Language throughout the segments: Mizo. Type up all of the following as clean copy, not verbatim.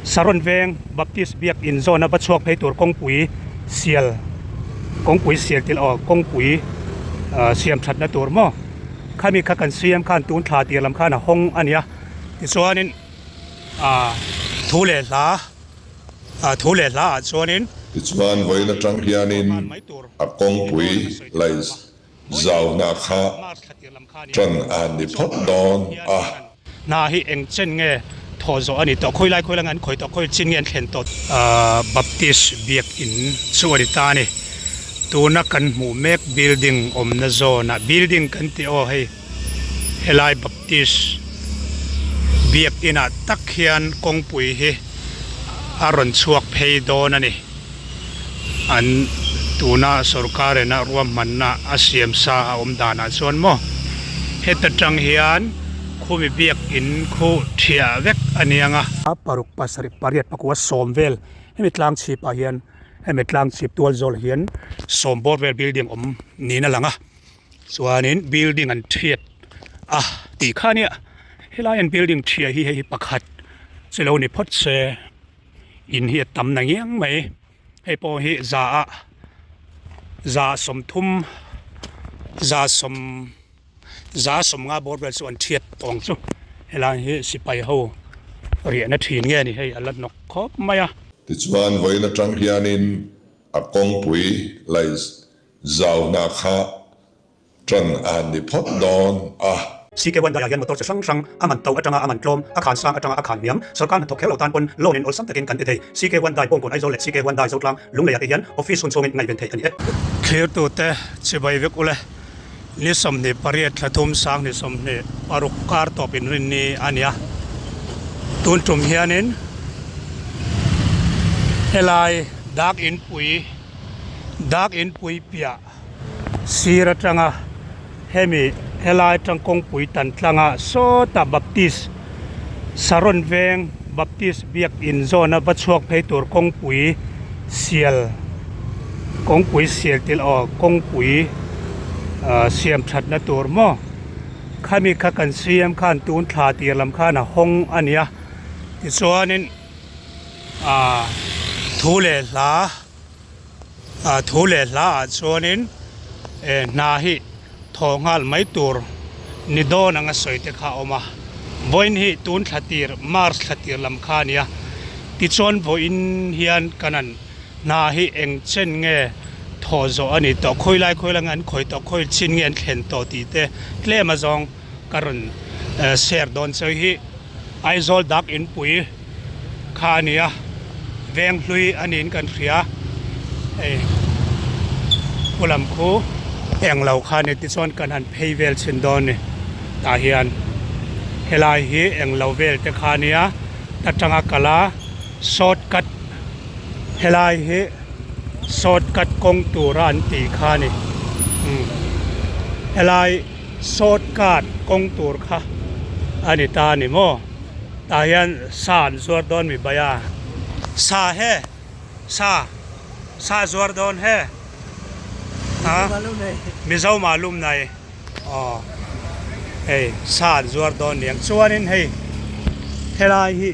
Saron veng Baptist biak in zawn a va chhuak phei tur kawngpui sial kawngpui sial til aw kawngpui ah siam thatna tur maw khami kha kan siam khan tun thla tir lam khan a hawng a nia tichuanin ah thu leh hla ah thu leh hla ah chuanin. Tichuan vawiin atang hianin a kawngpui laih Zauna kha ṭan a ni phawt dawn a. Hna hi eng chen nge thawh zawh a ni tawh? Khawi lai khawi lai nge an khawi tawh? Khawi chin nge an thlen tawh? Baptist biakinn chu a ni ta a ni. Tuna kan hmuh mek building awmna zawnah building kan tih aw hei helai Baptist biakinah tak hian kawngpui hi a rawn chhuak phei dawn a ni. An tuna sorkar ina ruahmanna a siam sa a awm danah chuan maw heta tang hian khumi biak in khu thiah vek a niang a. Paruk pasarih pariat pakua sawm vel hemi tlang chhip ah hian hemi tlang chhip tual zawl hian sawm bawr vel building awm niin a lang a chuanin building an thiat a tih kha nia helai an building thiah hi hei hi pakhat chu lo ni phawt se. In hi a tam na ngiang mai hei pawh hi za ah za 30 za sawm za 50 bawr vel chu an thiat tawng chu helai hi sipai ho riahna thin nge ni hei a la hnawk khawp mai a. Tichuan vawiin atang hianin a kawngpui laih zauna kha Ṭan a ni phawt dawn a. CK One Dai ah hian motor chi hrang hrang a man to atanga a man tlawm, a khan sang atanga a khan hniam, sorkar hnathawk kher lo tan pawn loan in awlsam takin kan ti thei. CK One Dai Bawngkawn Aizawl leh CK One Dai Zotlang Lungleiah te hian office hun chhungin ngaihven theih a ni e. Thlirtute chibai vek ule, ni 28 thla thum sang ni 26 kar tawp inrinni a nia. Tun tum hianin helai dak inpui dak inpui piah Sir atanga hemi helai atang kawngpui tan tlanga sawtah Baptist Saron veng Baptist biak in zawna va chhuak phei tur kawngpui sial kawngpui sial til aw kawngpui ah siam thatna tur maw khami kha kan siam khan tun thla tir lam khan a hawng a nia tichuanin ah thu leh hla. Ah thu leh hla ah chuanin eh hna hi thawh nghal mai tur ni dawn anga sawi te kha a awm a vawiin hi tun thla tir march thla tir lam kha a nia tichuan vawiin hian kan an hna hi eng chen nge thawh zawh a ni tawh khawi lai khawi lai nge an khawi tawh khawi chin nge an thlen tawh tih te tlem a zawng ka rawn share dawn chawi hi Aizawl dak inpui kha a ni a veng hlui a niin kan hria hei pu lam khu eng lo kha a ni tichuan kan han phei vel chhin dawn a ni tah hian helai hi eng lo vel te kha a nia ta tanga kal a short cut helai hi short cut kawng tura an tih kha a ni umm helai. Short cut kawng tur kha a ni ta a ni maw tah hian sa an zuar dawn mi bai a sa he sa sa zuar dawn he ha mizo malum nai aw hei sa an zuar dawn niang chuanin hei helai hi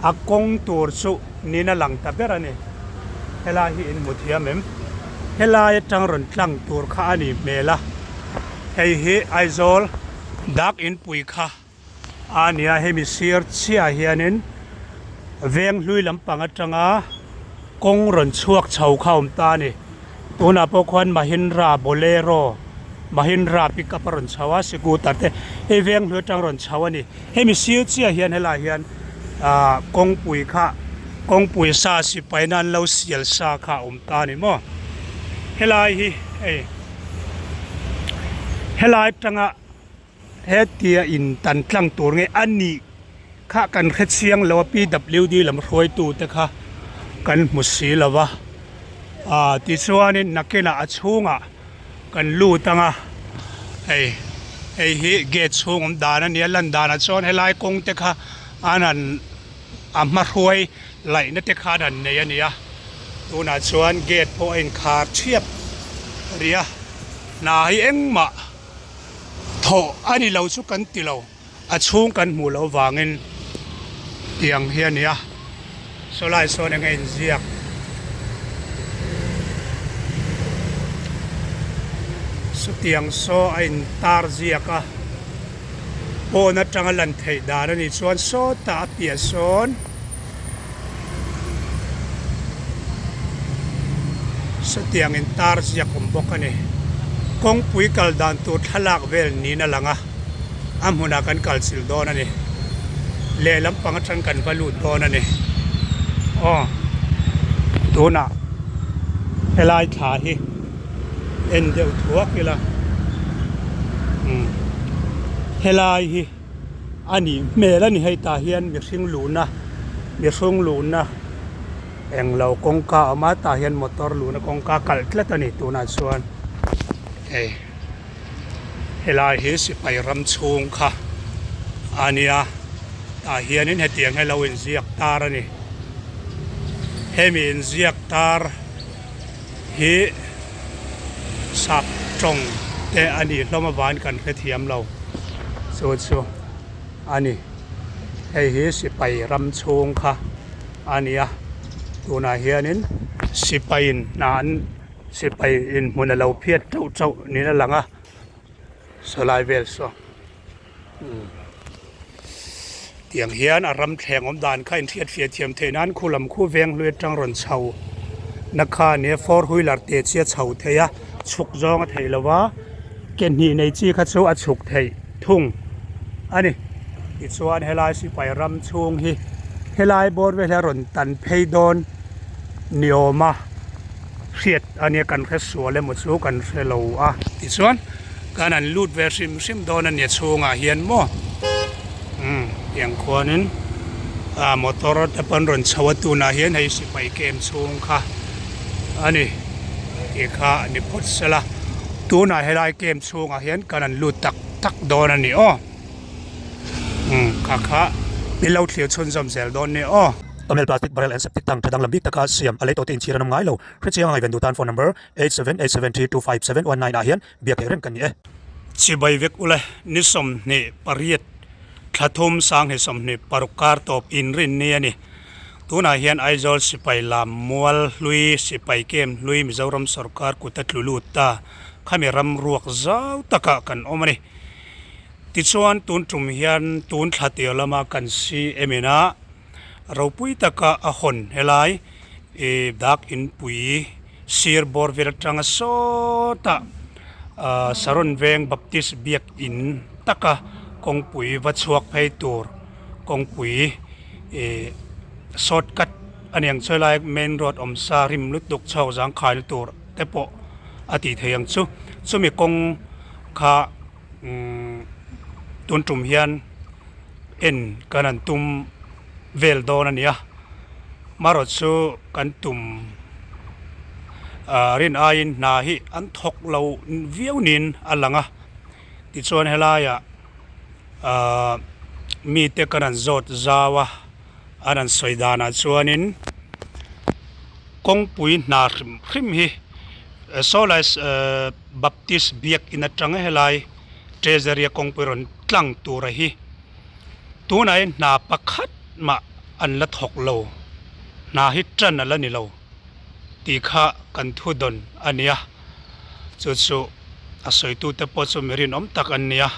a kawng tur chu niin a lang ta ber a ni helai hi in hmu thiam em helai atang rawn tlang tur kha a nih hmel a hei hi Aizawl dak inpui kha a ni a hemi sir chiah hianin veng hlui lampang atanga kawng rawn chhuak chho kha a awm ta a ni tunah pawh khuan Mahindra Bolero Mahindra pickup a rawn chho a scooter te hei veng hlui atang rawn chho a ni. Hemi sir chiah hian helaiah hian ah kawngpui kha kawngpui sa sipai na an lo sial sa kha a awm ta a ni maw helai hi hei helai atanga hetia in tan tlang tur nge a nih kha kan hre chiang lo a P W D lam hruaitu te kha kan hmu si lo va ah tichuanin nakinah a chhungah. Kan lut ang a, hei hei hi gate chhung awm dan a nia lan danah chuan helai kawng te kha an han a hma hruai laihna te kha an han nei a ni a, tunah chuan gate pawh a inkhar thiap rih a, hna hi engmah thawh a ni lo chu kan ti lo. A chhung kan hmuh loh vangin Tiang hi a ni a, saw lai sawn eng a inziak. Sutiang saw a intar ziak a, pawn atanga lan theih dan a nih chuan sawtah a piah sawn sutiang intar ziak awm bawk a ni. Kawngpui kal dan tur thlalak vel niin a lang a. a hmunah kan kal chilh dawn a ni lehlam pang atang kan va lut dawn a ni aw tunah helai thla hi en deuh thuak ila umm helai hi a nih hmel a ni hei tah hian mihring luhna mihring luhna englo kawngka a awm a tah hian motor luhna kawngka kalh tlat a ni tunah chuan hei. Helai hi sipai ram chhung kha a nia tah hianin hetiang hi lo inziak tar a ni hemi inziak tar hi sap tawng te a nih hlawm avangin kan hrethiam lo chu chu a ni hei hi sipai ram chhung kha a nia tunah hianin sipaiin hna an. Sipai inhmun a lo phiat teuh teuh niin a lang a sawlai vel saw umm tiang hian a ram thleng awm dan kha inhriat fiah thiam theih nan khu lam khu veng hlui atang rawn chho na kha a nia four wheeler te chi a chho thei a chhuk zawng a theih lo a ke hnih nei chi kha chu a chhuk theih thung a ni tichuan helai sipai ram chhung hi helai bawr vel hi a rawn tan phei dawn ni awm a. Hriat a nia kan hre sual emaw chu kan hre lo a. Tichuan kan han lut ve hrim hrim dawn a nia chhungah hian maw umm tiang khuanin ah motor te pawh an rawn chho a tunah hian hei sipai camp chhung kha a ni tih kha a ni phawt sela tunah helai camp chhungah hian kan han lut tak tak dawn a ni aw. Umm kha kha min lo thlir chhunzawm zel dawn nia aw. Tamil plastic barrel and septic tank tha danglam bik taka siam a lei tawhte inchhir an awm ngai lo. Hrechiang a ngaihven duh tan phone number 8787325719 ah hian biak theih reng kan ni e. Chibai vek ule ni 28 thla thum sanghnih 26 kar tawp inrinni a ni. Tunah hian Aizawl sipai lam mual hlui sipai camp hlui Mizoram sorkar kut a tlu lut ta khami ram ruak zau takah kan awm a ni. Tichuan tun tum hian tun thla tir lama kan CM ina ropui taka a hawn helai ih dak inpui sir bawr vel atanga sawtah ah Saron veng Baptist biak in taka kawngpui va chhuak phei tur kawngpui ih shortcut a ni ang chu helai main road awm sa rim lutuk chhuak zangkhai na tur te pawh a tih theih ang chu chumi kawng kha umm tun tum hian en kan han tum vel dawn a ni a marawh chu kan tum ah rin aiin hna hi an thawk lo viau niin a lang a tichuan helaiah ah mite kan han zawt zau a an han sawi danah chuanin kawngpui hna hrim hrim hi saw lai ehh. Baptist biakin atanga helai Treasury a kawngpui rawn tlang tura hi tunah hian hna pakhat mah an la thawk lo hna hi tan a la ni lo tih kha kan thu dawn a ni a chu chu a sawitute pawh chu mi rinawm tak an ni a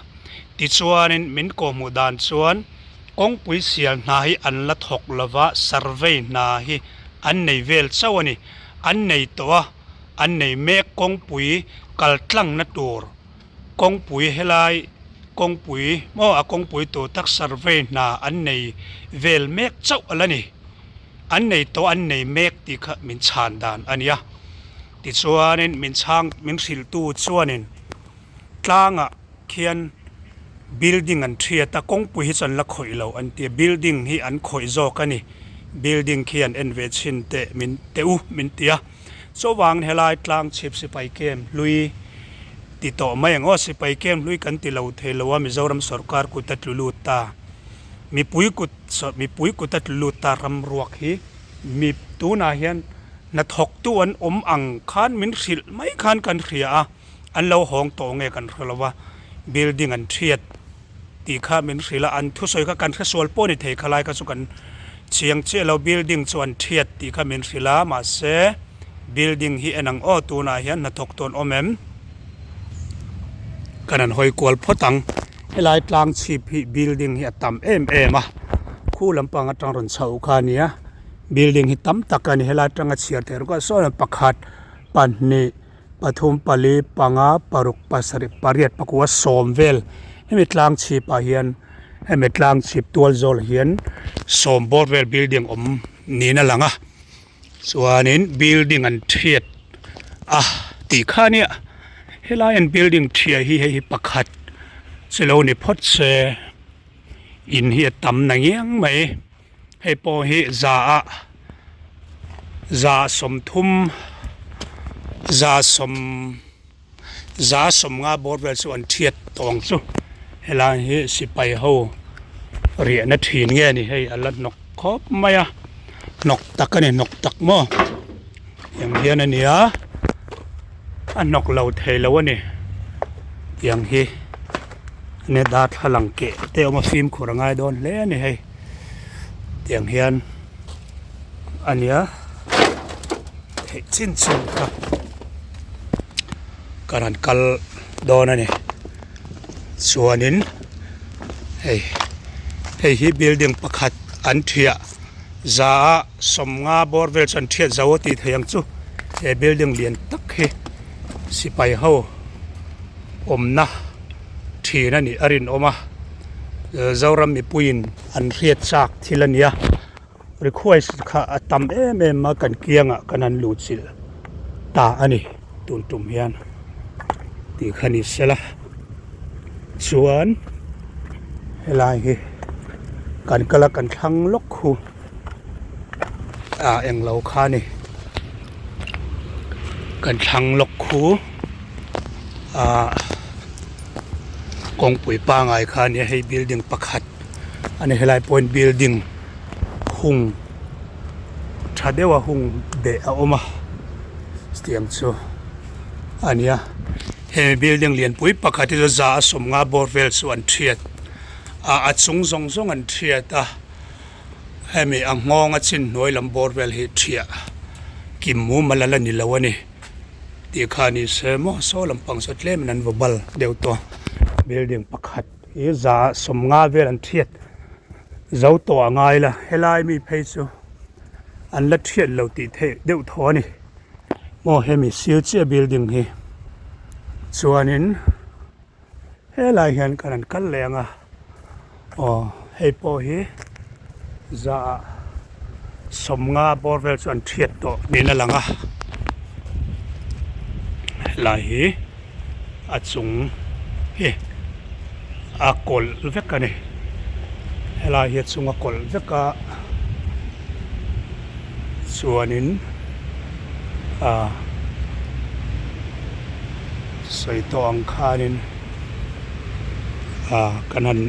tichuanin min kawhhmuh dan chuan kawngpui sial hna hi an la thawk lova survey hna hi an nei vel chauh a ni an nei tawh a. an nei mek kawngpui kal tlangna tur kawngpui helai kawngpui maw a kawngpui tur tak survey hna an nei vel mek chauh a la ni an nei tawh an nei mek tih kha min chhan dan a nia tichuanin min chhang min hrilh tu chuanin tlangah khian building an thiat a kawngpui hi chu an la khawih lo an tia building hi an khawih zawk a ni building khi an en ve chhin teh min teh u min ti a. Chuvangin helai tlang chhip sipai camp hlui ti tawh mai ang aw, sipai camp hlui kan ti lo thei lo a Mizoram sorkar kut a tlu lut ta, mipui kut mipui kut a tlu lut ta ram ruak hi mi tunah hian hnathawktu an awm ang khan min hrilh mai khan kan hria a, an lo hawng tawh nge kan hre lo va, building an thiat tih kha min hrilh a, an thusawi kha kan hresual pawh a ni thei kha lai kha chu kan. Chiang chiah lo building chu an thiat tih kha min hrilh a, mahse building hi en ang aw tunah hian hnathawk tawn awm em? Kan han hawi kual phawt ang, helai tlang chhip hi building hi a tam em em a, khu lampang atang rawn chhoh kha a nia, building hi tam tak a ni helai atanga chhiar theih rawk a sawn pakhat pahnih pathum pali panga paruk pasarih pariat pakua sawm vel hemi tlang chhip ah hian hemi tlang chhip tual zawl hian sawm bawr vel building awm niin a lang a chuanin building an thiat a tih kha nia helai an building thiah hi hei hi pakhat chu lo ni phawt se in hi a tam na ngiang mai. Hei pawh hi za ah za sawmthum za sawm za sawmnga bawr vel chu an thiat tawh ang chu helai hi sipai ho riahna thin nge ni hei a la hnawk khawp mai a hnawk tak a ni hnawk tak maw tiang hian a ni a a hnawk lo thei lo a ni tiang hi nia darthlalang keh te a awm a fimkhur a ngai dawn hle a ni hei. Tiang hian a nia theih chin chin kha ka rawn kal dawn a ni chuanin hei hei hi building pakhat an thiah za a sawmnga bawr vel chu an thiat zo a tih theih ang chu he building lian tak hi sipai ho awmna thin a nih a rinawm a Zoram mipuiin an hriat chak thil a nia request kha a tam em em a kan kiangah kan han luh chilh ta a ni tun tum hian tih kha ni sela chuan helai hi kan kal a kan thlang lawk khu ah englo kha a ni kan thlang lawk khu ah. Kawngpui pangai kha a nia hei building pakhat a ni helai pawhin building hung tha deuh a hung beh a awm a chutiang chu a nia hemi building lianpui pakhat hi chu za a sawmnga bawr vel chu an thiat a a chung zawng zawng an thiat a hemi a nghawng a chin hnuai lam bawr vel hi thiah kim mumal a la ni lo a ni. Tih kha ni se maw saw lampang saw tlemin an vaw bal deuh tawh a building pakhat hi za sawmnga vel an thiat zo tawh a ngai la helai mi phei chu an la thiat lo tih theih deuh thaw a ni maw hemi sir chiah building hi chuanin helai hian kan han kal leh ang a aw hei pawh hi za sawmnga bawr vel chu an thiat tawh niin a lang a helai hi a chung hi a kawlh vek a ni helai hi a chung a kawlh vek a chuanin ah sawi tawh ang khanin ah kan han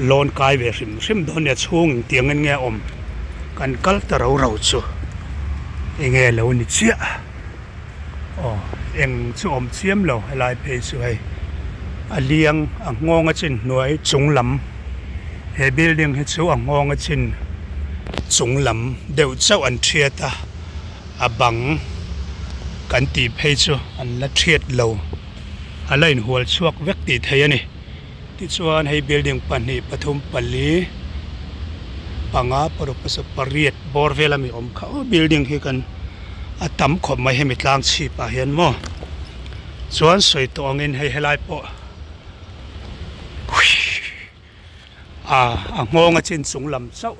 lawn kai ve hrim hrim dawn nia chhung engtiang in nge a awm kan kal ta ro ro chu enge lo ni chiah aw eng chu awm chiam lo helai phei chu hei a liang a nghawng a chin hnuai chung lam he building hi chu a nghawng a chin chung lam deuh chauh an thiat a. A bang kan tih phei chu an la thiat lo, a la inhual chhuak vek tih theih a ni. Tichuan hei building pahnih pathum pali panga paruk pasarih pariat bawr vel ami awm kha aw building hi kan a tam khawp mai hemi tlang chhip ah hian maw chuan sawi tawh angin hei helai pawh A nghawng a chin chung lam chauh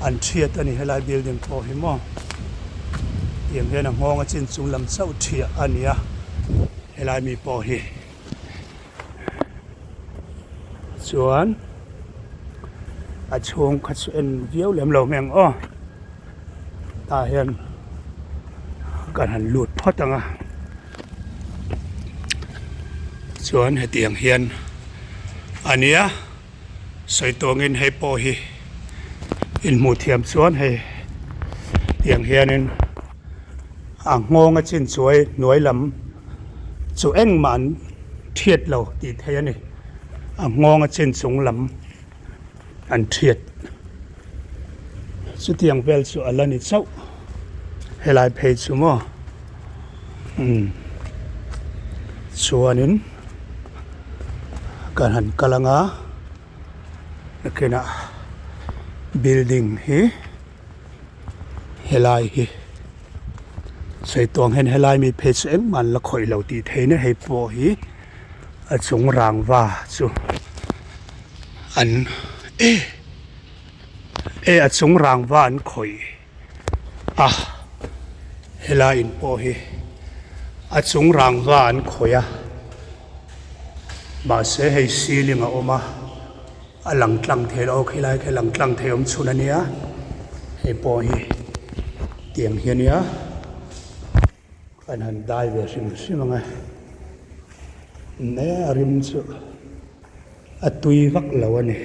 an thiat a ni helai building pawh hi maw tiang hian a nghawng a chin chung lam chauh thiah a ni a helai mi pawh hi chuan a chhung kha chu en viau lem lo mai ang aw tah hian kan han lut phawt ang a chuan hetiang hian. A nia, sawi tawngin hei pawh hi inhmuh thiam chuan hei tiang hianin a nghawng a chin chuai hnuai lam chu engmah an thiat lo tih theih a ni. A nghawng a chin chung lam an thiat. Chutiang vel chu a la ni chauh helai phei chu maw umm chuanin kan han kal anga nakinah building hi helai hi sawi tawng hian helai mi phei chu engmah an la khawih lo tih theihna hei pawh hi a chung rangva chu an e. E a chung rangva an khawih a helai in pawh hi a chung rangva an khawih a mahse hei ceiling a awm a a lang tlang thei lo khilai khi lang tlang thei awm chhun a nia hei pawh hi tiang hi a nia an han dai ve hrim hrim ang e ne a rim chu. A tui vak lo a ni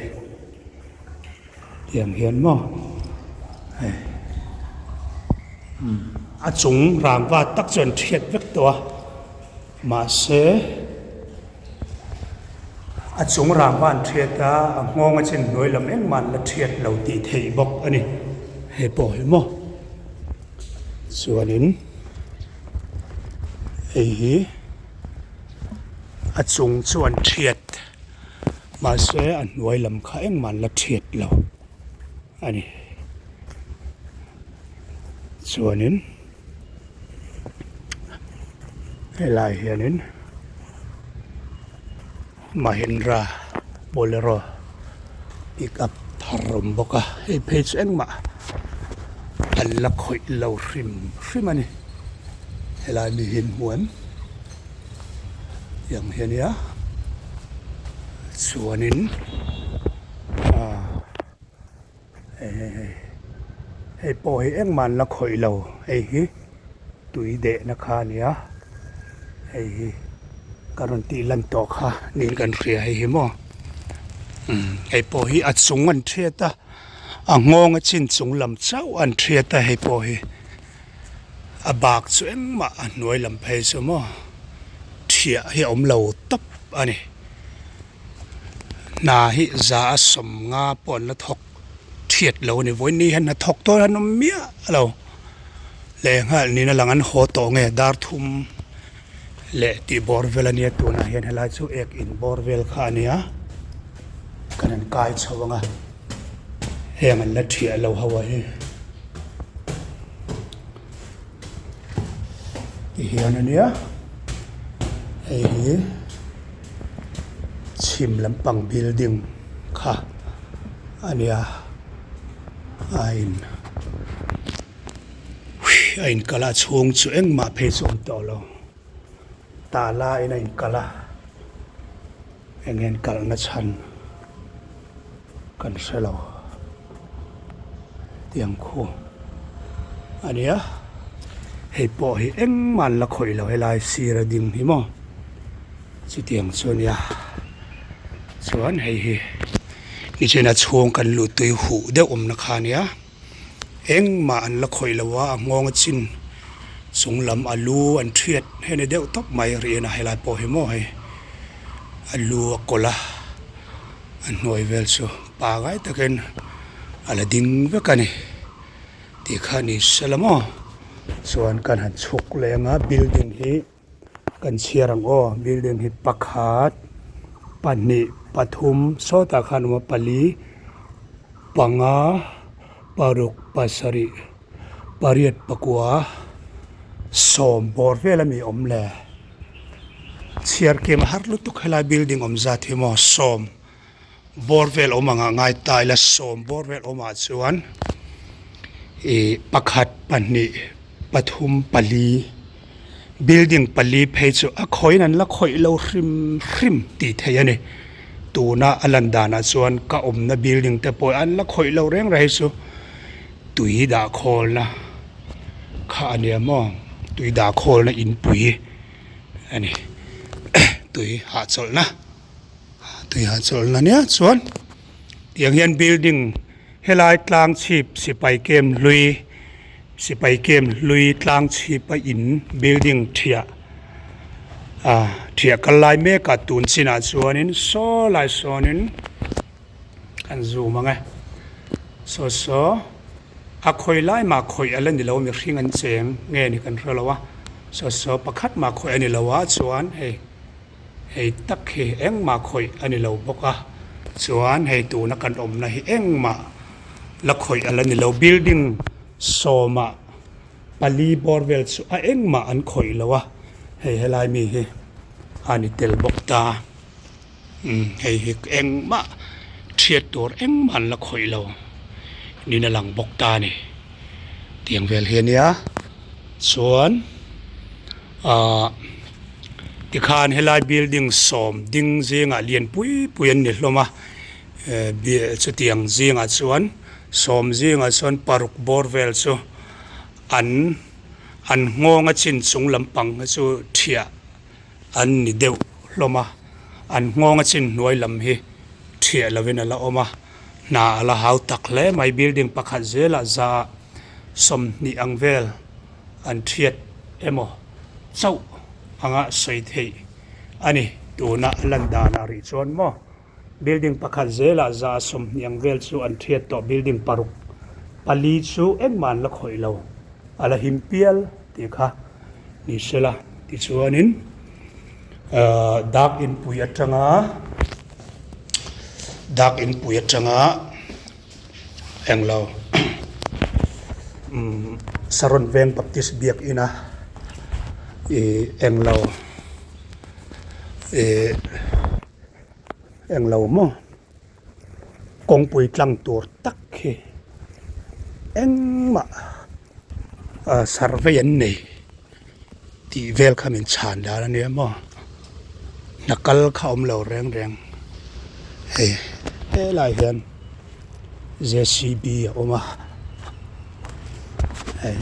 tiang hian maw hei a chung rangva tak chu an thiat vek tawh a mahse a chung rangva an thiat a a nghawng a chin hnuai lam engmah an la thiat lo tih theih bawk a ni hei pawh hi maw chuanin hei hi. A chung chu an thiat mahse a hnuai lam kha engmah an la thiat lo a ni chuanin helai hianin Mahindra Bolero pickup thar a awm bawk a hei phei chu engmah an la khawih lo hrim hrim a ni. Helai mi hi an hmu em? Tiang hi a nia chuanin ah hei hei hei hei pawh hi engmah an la khawih lo hei hi tui dehna kha a nia hei hi ka rawn tih lan tawh kha niin kan hria hei hi maw umm hei pawh hi a chung an thiat a a nghawng a chin chung lam chauh an thiat a hei pawh hi. A bak chu engmah a hnuai lam phei chu maw thiah hi a awm lo tawp a ni. Hna hi za a 50 pawh an la thawk thiat lo a ni. Vawiin ni hian hna thawk dawn an awm miah lo. Lehnghalh niin a lang an haw tawh nge dar thum leh tih bawr vel a nia tunah hian helai chu ek in bawr vel kha a nia kan han kai chho ang a heng an la thiah lo ho a hi. Ti hian a nia hei hi chhim lampang building kha a nia a in a in kalh a chhung chu engmah phei chu a awm tawh lo tala in a in kalh a eng nge an kalhna chhan kan hre lo tiang khu a nia hei pawh hi engmah an la khawih lo helai sir a ding hi maw chutiang chu a nia chuan hei hi nichina chhung kan luh tui huh deuh awmna kha a nia engmah an la khawih lo a a nghawng a chin chung lam a lu an thiat hei ni deuh tawp mai rihin a helai pawh hi maw hei a lu a kawlh a. A hnuai vel chu pangai takin a la ding vek a ni tih kha ni se la maw chuan kan han chhuk leh ang a building hi kan chhiar ang aw building hi pakhat pahnih pathum sawtah khan a awm a pali panga paruk pasarih pariat pakua sawm bawr vel a mi awm le. Chhiar kem a har lutuk helai building awm zat hi maw sawm bawr vel awm ang ah ngai ta ila sawm bawr vel awm ah chuan ih pakhat pahnih pathum pali building pali phei chu a khawiin an la khawih lo hrim hrim tih theih a ni tuna a lan danah chuan ka awmna building te pawh an la khawih lo reng reng hi chu tui dah khawlna kha a nia maw tui dah khawlna inpui a ni tui hahchawlhna tui hahchawlhna nia chuan tiang hian building helai tlang chhip sipai camp hlui sipai camp hlui tlang chhip a in building thiah ah thiah kal lai mek a tun chinah chuanin saw lai sawnin. Kan zoom ang e. Saw saw. A khawi lai mah khawih a la ni lo mihring an cheng nge ni kan hre lo a, saw saw pakhat mah khawih a ni lo a chuan hei hei tak hi engmah khawih a ni lo bawk a, chuan hei tuna kan awmna hi engmah la khawih a la ni lo building sawmah pali bawr vel chu a engmah an khawih lo a, hei helai mi hi a ni tel bawk ta. Umm hei hi engmah thiat tur engmah an la khawih lo niin a lang bawk ta a ni tiang vel hi a nia chuan ahh tikhan helai building sawm ding zingah lian pui pui an ni hlawm a eh chutiang zingah chuan sawm zingah chuan paruk bawr vel chu an an nghawng a chin chung lampang hi chu thiah. An ni deuh hlawm a, an nghawng a chin hnuai lam hi thiah lovin a la awm a, hna a la hau tak hle mai. Building pakhat zelah za 20 ang vel an thiat emaw chauh anga sawi theih a ni. Tuna a lan danah rih chuan maw building pakhat zelah za 20 ang vel chu an thiat tawh building paruk pali chu engmah an la khawih lo a la him pial tih kha. Ni sela tichuanin ahh dak inpui atanga dak inpui atanga englo umm Saron Veng Baptist biakina ih englo ih englo maw kawngpui tlang tur tak hi engmah ah survey an nei tih vel kha min chhan dan a nia maw hna kal kha awm lo reng reng hei helai hian J C B a awm a hei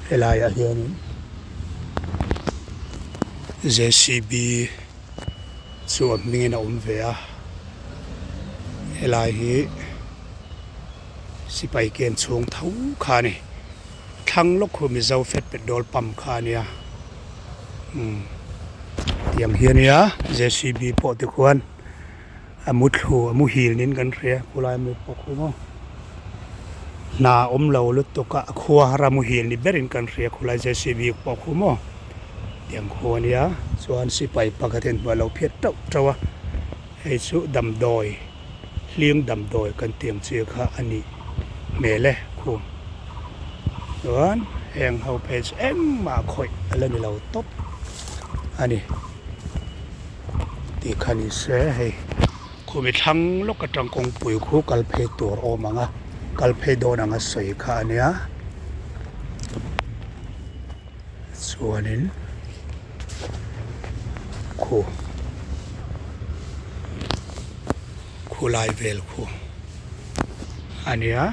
helaiah hianin J C B chu a hmingin a awm ve a helai hi sipai ken chhung tho kha a ni thlang lawk khu Mizo fat petrol pump kha a nia umm tiang hi a nia J C B pawh te khuan a muthlu a muhil niin kan hria khulai ami pawh khu maw hna awm lo lutuk a a khua har a muhil ni berin kan hria khulai J C B pawh khu maw tiang khu a nia chuan sipai pakhat hian hmuh a lo phiat tauh tauh a hei chu damdawi hling damdawi kan tih ang chi kha a nih hmel e khu chuan heng ho phei chu engmah khawih a la ni lo tawp a ni. Tih kha ni se hei khumi thlang lawk atang kawngpui khu kal phei tur awm ang a kal phei dawn ang a sawi kha a nia chuanin khu khu lai vel khu a nia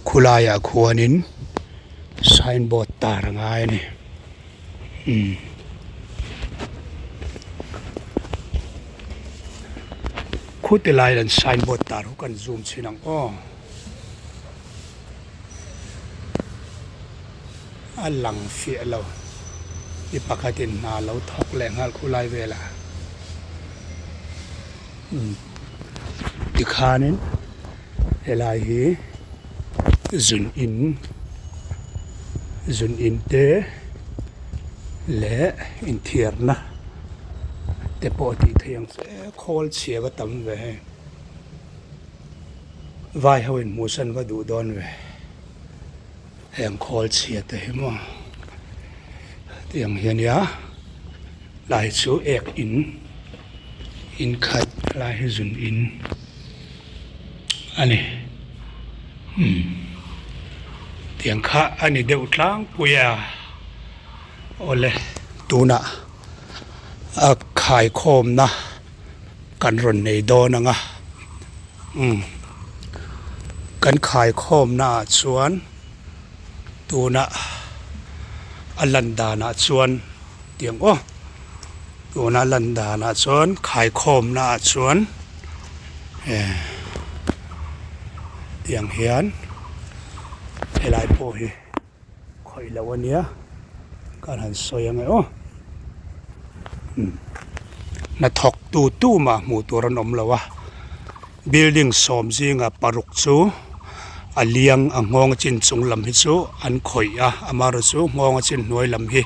khu laiah khuanin signboard tar a ngai a ni. Umm khuti lai an signboard tar ho kan zoom chhin ang aw a lang fiah lo mi pakhatin hna lo thawk leh nghal khulai velah umm tikhanin helai hi zun in zun in te leh inthiarna te pawh a tih theih ang che khawl chhia va tam ve hei vai ho in hmuh san va duh dawn ve heng khawl chhia te hi maw tiang hi a nia lai chu ek in in khat lai hi zun in a ni umm tiang kha a ni deuh tlangpui a awle tunah a khaikhawmna kan rawn nei dawn ang a umm kan khaikhawmna ah chuan tunah a lan danah chuan tiang aw tuna lan danah chuan khaikhawmna ah chuan eh tiang hian helai pawh hi khawih loh a nia kan han sawi ang e aw umm hnathawk tu tu mah hmuh tur an awm lo a. Building sawm zinga paruk chu a liang a nghawng chin chung lam hi chu an khawih a amaherawh chu nghawng a chin hnuai lam hi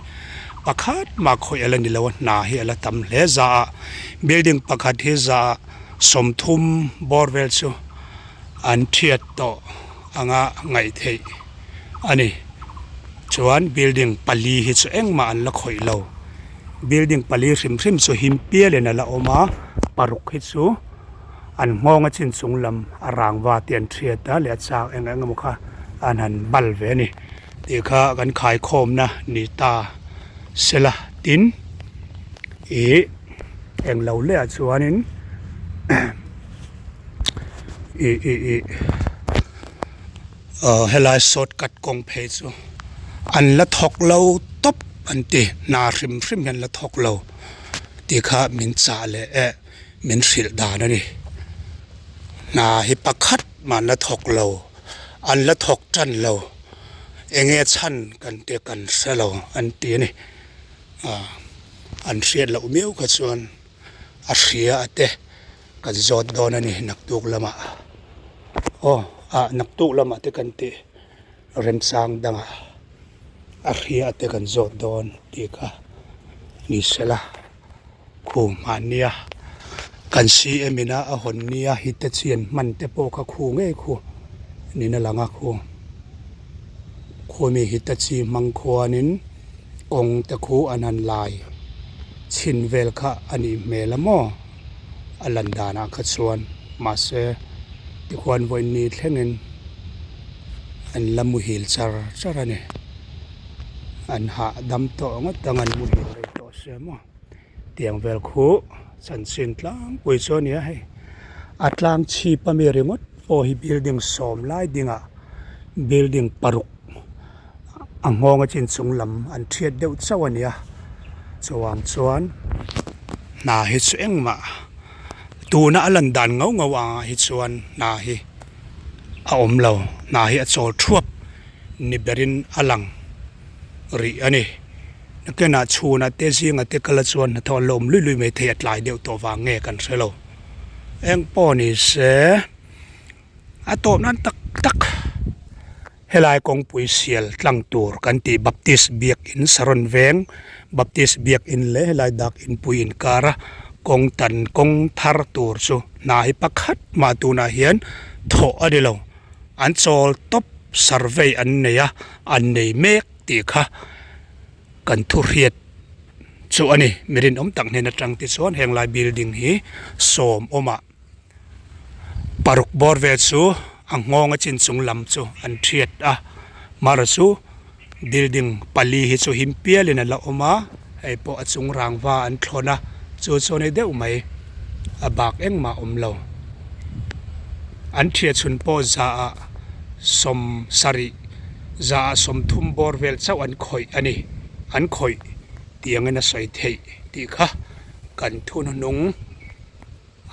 pakhat mah khawih a la ni lo a hna hi a la tam hle za a building pakhat hi za 30 bawr vel chu an thiat tawh anga ngaih theih a ni chuan building pali hi chu engmah an la khawih lo building pali hrim hrim chu him pialin a la awm a paruk hi chu. An nghawng a chin chung lam a rangva te an thiat a leh a chak eng eng emaw kha an han bal ve a ni tih kha kan khaikhawmna ni ta sela tin ih eng lo leh ah chuanin ih ih ih ah helai short cut kawng phei chu an la thawk lo tawp an ti hna hrim hrim hian an la thawk lo tih kha min chah leh eh. Min hrilh dan a ni. Hna hi pakhat mah an la thawk lo, an la thawk tan lo, enge chhan kan te kan hre lo an ti a ni. Ah, an hriat loh miau kha chuan a hria a te kan zawt dawn a ni naktuk lamah. Aw, ah naktuk lamah te kan tih remchang dangah a hria a te kan zawt dawn tih kha ni sela. Khu mahnia kan CM ina a hawn nia Hitachi an hman te pawh kha khu ngei khu niin a lang a khu khu mi Hitachi hmang khuanin kawng te khu an han lai chhin vel kha a nih hmel a maw a lan danah kha chuan mahse tikhuan vawiin ni thlengin an la muhil char char a ni an hahdam tawh ngawt ang an muhil rei tawh sia maw. Tiang vel khu chanchin tlangpui chu a ni a hei a tlang chhip ami ringawt pawh hi building sawm lai dingah building paruk a nghawng a chin chung lam an thiat deuh chauh a ni a chuang chuan hna hi chu engmah tuna a lan dan ngau ngau angah hi chuan hna hi a awm lo hna hi a chawl thuap ni berin a lang rih a ni. Nakinah chhunah te zingah te kal a chuan hnathawh an la awm lui lui mai thei a tlai deuh tawh vang nge kan hre lo. Eng pawh ni se a tawp nan tak tak helai kawngpui sial tlang tur kan tih Baptist biakin Saron veng Baptist biakin leh helai dak inpui inkara kawng tan kawng thar tur chu hna hi pakhat mah tunah hian thawh a ni lo. An chawl tawp survey an nei a an nei mek. Tih kha kan thu hriat chu a ni. Mi rinawm tak hnen atang te chuan heng lai building hi sawm awmah paruk bawr vel chu a nghawng a chin chung lam chu an thiat a. Mara chu building pali hi chu him pialin a la awm a, hei pawh a chung rangva an thlawn a, chu chu a ni deuh mai a bak engmah a awm lo. An thiat chhun pawh za ah 70. 30 bawr vel chauh an khawih a ni. An khawih tih angin a sawi theih tih kha kan thuhnuhnung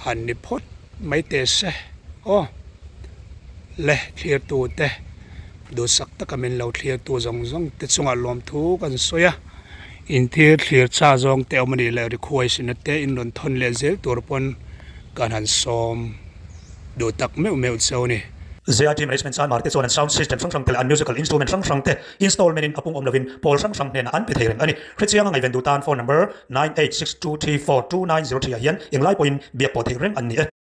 han ni phawt mai teh se aw. Le thlirtu te duhsak taka min lo thlirtu zawng zawng te chungah lawmthu kan sawi a. Inthil thlir cha zawng te awm a nih leh rikhuaisina te in rawn thawn leh zel tur pawn kan han sawm duh tak meuh meuh cheu a ni. ZIT Management Chan Marte chuan an sound system hrang hrang te leh an musical instrument hrang hrang te installment in a pung awm lovin pawl hrang hrang hnenah an pe thei reng a ni. Hrechianga ngaihven duh tan phone number 9862342903 ah hian englai pawhin biak pawh theih reng an ni e.